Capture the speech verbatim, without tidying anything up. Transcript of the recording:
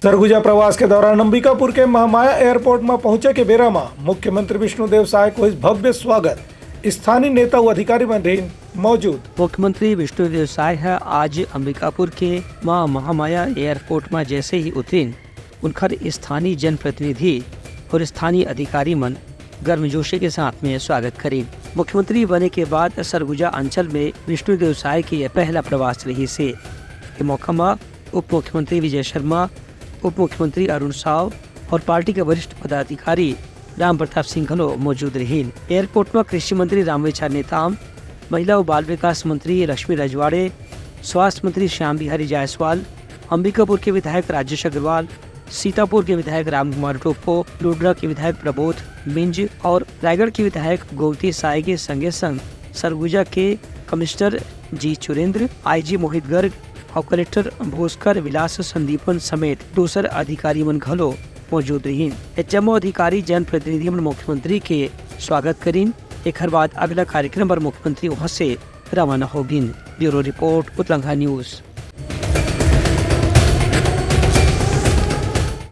सरगुजा प्रवास के दौरान अंबिकापुर के महामाया एयरपोर्ट म पहुंचे के बेरा म मुख्यमंत्री विष्णुदेव साय के होइस भव्य स्वागत। स्थानीय नेता अउ अधिकारी मन रहिन मौजूद। मुख्यमंत्री विष्णुदेव साय ह आज अंबिकापुर के मां महामाया एयरपोर्ट म जैसे ही उतरिन, उनकर स्थानीय जनप्रतिनिधि अउ स्थानीय अधिकारी मन गर्मजोशी के साथ में स्वागत करिन। मुख्यमंत्री बने के बाद सरगुजा अंचल में विष्णुदेव साय के यह पहला प्रवास रहिस हे। ये मौका म उप मुख्यमंत्री विजय शर्मा, उप मुख्यमंत्री अरुण साव अउ पार्टी के वरिष्ठ पदाधिकारी राम प्रताप सिंह घलो मौजूद रहिन। एयरपोर्ट म कृषि मंत्री रामविचार नेताम, महिला अउ बाल विकास मंत्री लक्ष्मी रजवाड़े, स्वास्थ्य मंत्री श्याम बिहारी जायसवाल, अंबिकापुर के विधायक राजेश अग्रवाल, सीतापुर के विधायक रामकुमार टोप्पो, लुड्रा के विधायक प्रबोध मिंज अउ रायगढ़ के विधायक गोमती साय के संगे संग सरगुजा के कमिश्नर जी चुरेंद्र, आईजी मोहित गर्ग अउ कलेक्टर भोजकर विलास संदीपन समेत दूसर अधिकारी मन घलो मौजूद रहिन। ये जम्मो अधिकारी जनप्रतिनिधि मन मुख्यमंत्री के स्वागत करिन। एखर बाद अगला कार्यक्रम बर मुख्यमंत्री उहां से रवाना होगिन। Bureau report, Utlangha news.